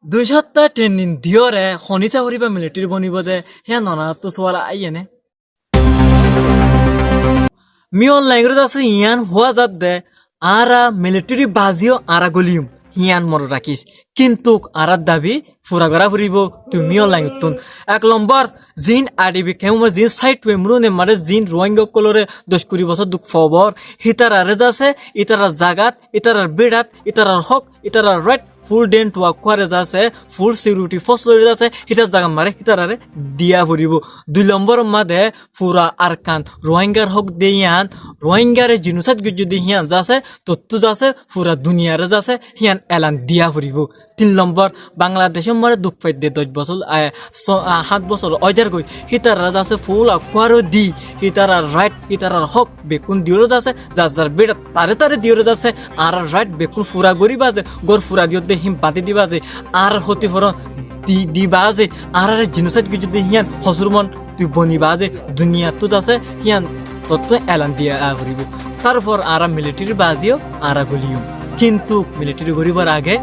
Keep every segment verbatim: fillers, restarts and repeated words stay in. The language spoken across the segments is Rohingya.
Dui cótta training diyóre honísa foribá militeri bonibóu de, híyan onoráttu suwal aiyé né? Min Aung Hlaing ore zasé híyan huá zadde, añára militeri baziyó añára goliyum, híyan monot rakís. Kintu añárar dabi fura gorá foribóu tui Min Aung Hlaing ottún. Ek lombor, ziín ADB kemor, ziín side wemrune mare ziín Rohingya ókkolore doc kuri bosór duk fobor, hítarare zasé, ítarar zagat, ítarar bíçat, ítarar hók, ítarar right, full den tuakkúare zasé, full security force loi zasé, hítar zagat mare hítarare diya foribóu. Dui lombor made fura Arkan Rohingyar hók de híyan, Rohingyare genocide goijjé de híyan zasé, tottú zasé, fura duniyare zasé, híyan elan diya foribóu. Tin lombor, Bangladecór mare duk faidde doc bosór, eh, so-, ah, hát bosór óizar goi, hítarare zasé full akkúare di, hítarar right, hítarar hók, bekkún diyóre zasé, zar zar bíçat tare tare diyóre zasé, añárar right bekkún fura goríba ze, gór fura diyódde hín bañdí diba ze, añárar hótiforon di-, diba ze, añárare genocide goijjé de híyan hosúr mon tui boniba ze, duniyattú zasé, híyan tottú elan diya foribóu. Tarfor añára militeri baziyó añára goliyum. Kintu militeri goríbar age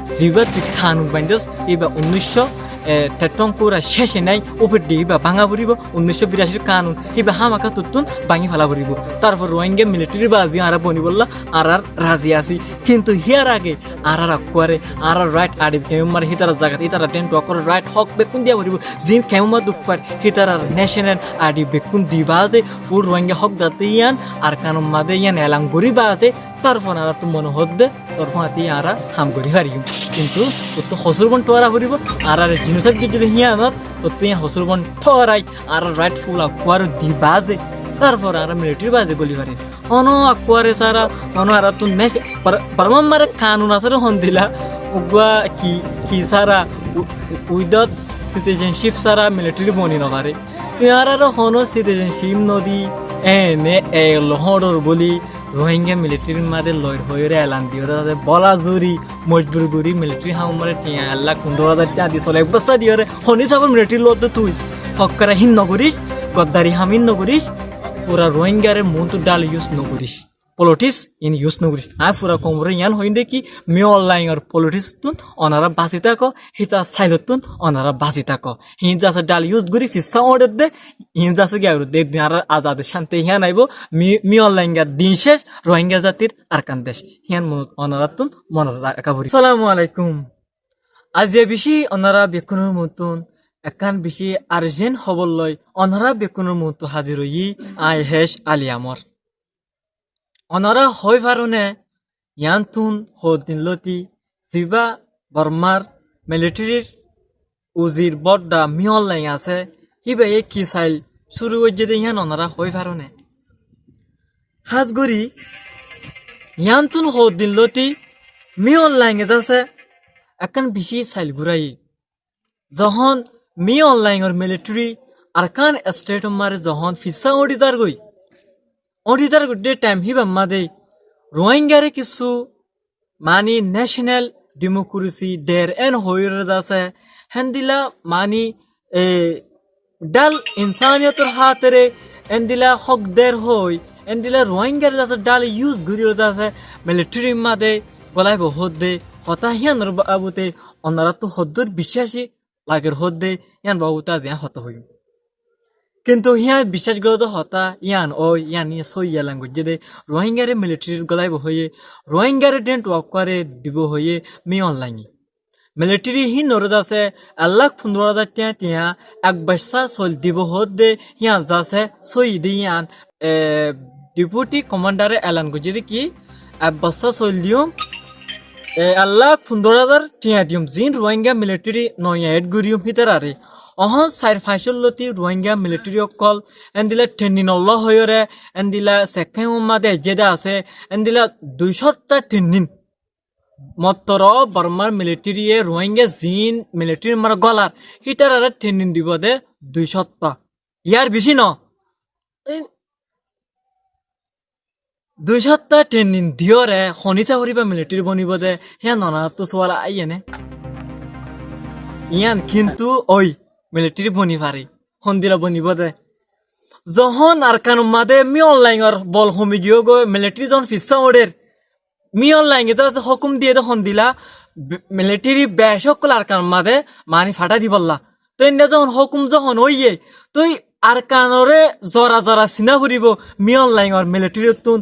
zibá tui kanun baindós, íba unnúiccó, e, tettón kura céce nái, úfeddí íba báñga foribóu, unnúiccó biracir kanun, íba hámaka tottún báñgi fela foribóu. Tarfor Rohingya militeri baziyó añára bonibólla añára razi así. Kintu híyar age añárar akkúare, añárar right ADB kemor mare hítarar zagat, ítarar den tuakkúare right hók bekkún diya foribóu. Ziín kemor mare duk fair, hítarar national ID bekkún diba ze, full Rohingya hók zatte híyan Arkanor made híyan elan goríba ze, tarfor añáráttu mone hoódde, tarfor añára ham gorí fariyum. Kintu tottú hosúr bon tuara foribóu, añárare genocide goijjé de híyanor, tottú híyan hosúr bon tuarai, añárar right full akkúare diba ze, tarfor añára militeri bazi goli farir. Hono akkúare sára, hono añáráttu nec-, Bar-, Barmar mare kanun asé re hondila, uggúa ki, ki sára, u-, without citizenship sára militeri boni nofare. Tui añárare hono citizenship nodi, ene, e, lohóñçor bóli, Rohingya militerir made loir hoiyóre elan diyóre, bóla zuri, mojbur gorí militeri ham mare tiañ ek lak fundóro házar tiañ di sole, ek bossá diyóre, honi sáfor militeri loódde tui, fokkara hín nogoríc, goddari ham hín nogoríc, fura Rohingyare muúntu dhal use nogoríc. Politics in use nogoríc. Añí fura koumoré yián hoiyúm de ki, Min Aung Hlaingor politics tún onará basi táko, hítar sailottún onará basi táko. Híin zasé dhal use gorí fissá óñçedde, híin zasé giyá gorí de, ek din añárar azadi cánti híyan aibó, Mi-, Min Aung Hlaingor din céc, Rohingya zatir Arkan dec. Híyan monot onaráttun monot raká foribó. Assalamu alaikum. Aziya bicí onará bekkúnor muúntun ekkán bicí urgent hóbor loi onará bekkúnor muúntu házir óiyi, añí H. Ali Amor. Onará hoói faróne, yiántun hoddin lóti zibá Bormár militerir uzir bodda Min Aung Hlaing asé, híbaye ki sail cúru goijjé dé yián onará hoói faróne. Hás gorí yiántun hoddin lóti Min Aung Hlainge zasé ekkán bicí sail gúraiyé. Zohón Min Aung Hlaingor militeri Arkan esthétor máre zohón fissá óñçi zargói, óñçi zargói dé thaim híbar máde Ruáingaré kissú maní necenal dhimokuresi der én hoóiyoré zasé, héndila maní, e, dhál insániyotor hátere endila hók der hoói, endila Ruáingaré zasé dhál yus goríyoré zasé militerir máde goláibo hoódde hotá híyanor baabute onoráttu hoddúr biccáci lager hoódde yían baabute aijja aññí hotá hoiyúm. Kintu híyan biccác goródde hotá yían ói, yían yían sóiyi elan goijjé dé, Ruáingaré militerit goláibo hoiyé, Ruáingaré dhént wakkúare dibou hoiyé Min Aung Hlainge. Militeri híinoré zasé ek lak fundóro házar thiañ thiañ ek bossá soil dibou hoódde yían zasé sóiyi dé yían, e, deputi komandare elan goijjé dé ki, ek bossá soil diyum, e, ek lak fundóro házar thiañ diyum, ziín Ruáinga militeri noiya ed goríyum hítararé. Ohón sair fañcór lóti Ruáinga militeri ókkol endila thennin olló hoiyóre, endila sekkémor máde ejjé dé asé, endila dui cótta thennin. Mottoro Bormar militeri ye Ruáinga ziín militerir máre gólar, hítararé thennin dibou dé dui cótta. Yár bicí noó. Dui cótta thennin diyóre honísa foribá militeri bonibóu dé, híyan onoráttu suwal aiyé né? Yían kintu ói, militeri boni fare, hondila bonibóu dé. Zohón Arkanor máde Min Aung Hlaingor bol homi giyói, militeri zohón fissá óñçer, Min Aung Hlainge zasé hókum diyé dé hondila, be-, militeri bec ókkol Arkanor mazé mani fathái dibolla. Toi enne zehón hókum zehón óiye, toi Arkanoré zora zora siná foribó Min Aung Hlaingor militerir ttún.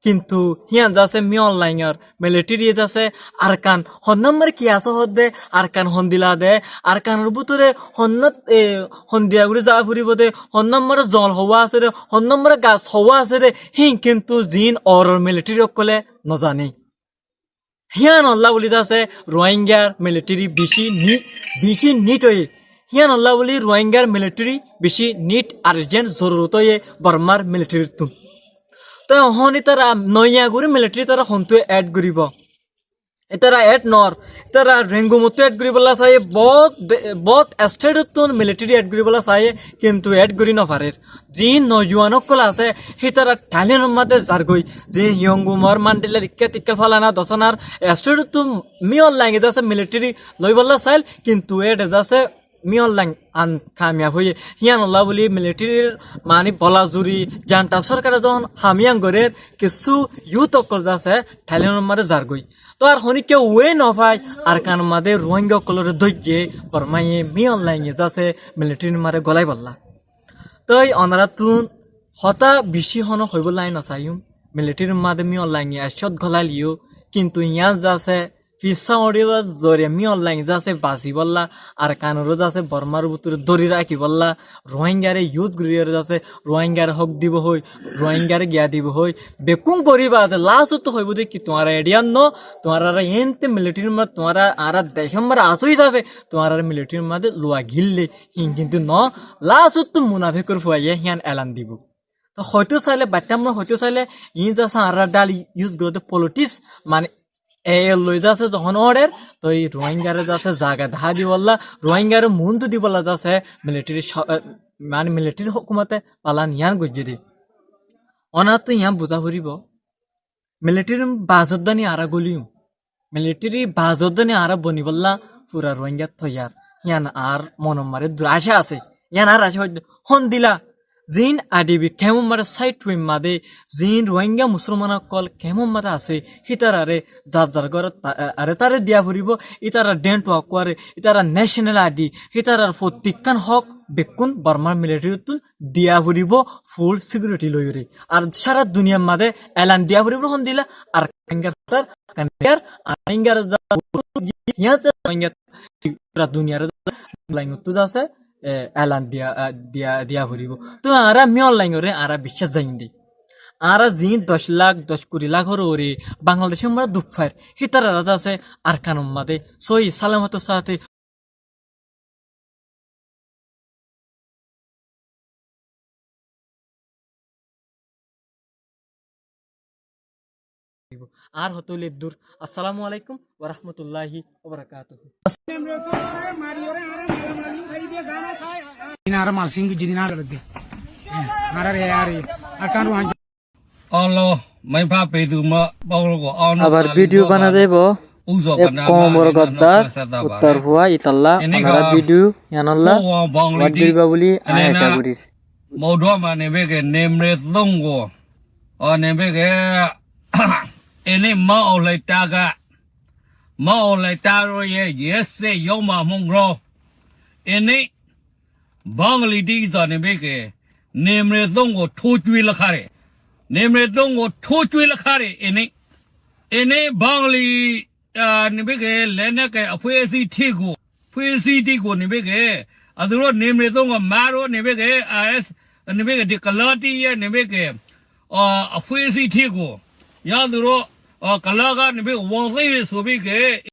Kintu híyan zasé Min Aung Hlaingor militeri zasé Arkan hon nombore ki asé hoódde, Arkan hondila de, Arkanor bútore hon, e, hondiya gorí za foribó de, hon nombore zol howá asé de, hon nombore gas howá asé de, híin kintu ziín oror militeri ókkolé nozané. Híyanolla buli zasé Ruáingar militeri bicí ni-, bicí nit óiye. Híyanolla buli Ruáingar militeri bicí nit ar urgent zorurot óiye Bormar militerir ttún. Toi ehón ítara noiya gorí militeri ítara hontú add goríbo? Ítara add noór, ítara Rengumottú add goríbolla saiyé, boóut de-, boóut state ottún militeri add goríbolla saiyé, kintu add gorí nofarér. Ziín nojuwan ókkol asé, hítara Thailenor mazé zargói. Ziín Hiyongumor, Mandilar, ikká tikká falana dosanar state ottú Min Aung Hlainge zasé militeri loibolla sail, kintu éçe zasé Min Aung Hlaing an kamiyab óiye. Híyanolla buli militerir mani bola zuri, janta sorkare zehón ham híyan gorér, kissú youth ókkol zasé Thailenor mazé zargói. Toi ar honikka uwe nofai, Arkanor mazé Ruáinga ókkolore dóijje, Bormaye Min Aung Hlainge zasé militerir mazé golaibolla. Toi onorattún hotá bicí honó hoibólla aññí nosaiyúm. Militerir mazé Min Aung Hlainge ekkót golailiyó, kintu yián zasé fissá uçíbar zoriya Min Aung Hlainge zasé basibólla, Arkanoré zasé Bormar bútore dóri rakibólla, Ruáingare use goríyore zasé Ruáingare hók dibou hoói, Ruáingare giya dibou hoói, bekkún goríba asé, last ottú hoibóu de ki, tuáñra eçé yían noó, tuáñrare eénte militerir mazé, tuáñra añárar decór mazé asó hísafe, tuáñrare militerir mazé luwa gílle, híin kintu noó, last ottú munafekor fuaye híyan elan dibou. Toi hoitó sailé, baittam noi hoitó sailé, iín zasé añára dháli use goródde politics, mane, e, e loi zasé zehón órer, toi Ruáingare zasé zaga dahá dibolla, Ruáingare muúntu dibolla zasé militeri so-, e, mane militeri hókumote palan yián goijjé dé. Onorattú yián buzá foribó, militeri bazoddáni añára góliyum. Militeri bazoddáni añára bonibolla fura Ruáinga toiyar. Yián añár monor mazé dur acá asé. Yián añár acá hoóidde. Hondila, ziín IDP kemor mazé, sait wim mazé, ziín Ruáinga musolman ókkol kemor mazé asé, hítarare zar zar górot ta-, a-, are tare diya foribó, ítarar dent work kuare, ítarar national ID, hítarar fottikkán hók bekkún Bormar militerir ttún diya foribó, full security loiyóre. Ar sára duniyar mazé elan diya foribó hondila, Arkanor, Arkanor, Arkanor, yiáñte Rohingya sára duniyar laingottú zasé, e, elan diya, a, diya, diya foribó. Toi añára Min Aung Hlaingore añára biccác zaiyum dé. Añára ziín doc lak, doc kuri lakor uore Bangladecor mazé duk fair, hítararé zasé Arkanor mazé sóhi salamotor sáte Ar hotó lé dur. Assalamu alaikum wa rahmatullahi wa barakatuhu. Abar video bana zaibo. Ek komor goddar, uttor fua, italla, onora video yanolla, wat guriba buli añí aca gurir. Modoma nibeke Nimre Tongo, o nibeke, ini ma olai taga, ma olai taro ye, yese yoma mongro, ini Bangli di zane beke, Nimre Tongo thocui lakare. Nimre Tongo thocui lakare, ini. Ini Bangli, ah, nibeke, lene ke, apui esi thigo. Apui esi thigo nibeke. Aduro Nimre Tongo maro nibeke, ah, es, nibeke, di kalati ye nibeke. Ah, apui esi thigo. Ya aduro, ah, kalaga nibeke, wong se sobeke.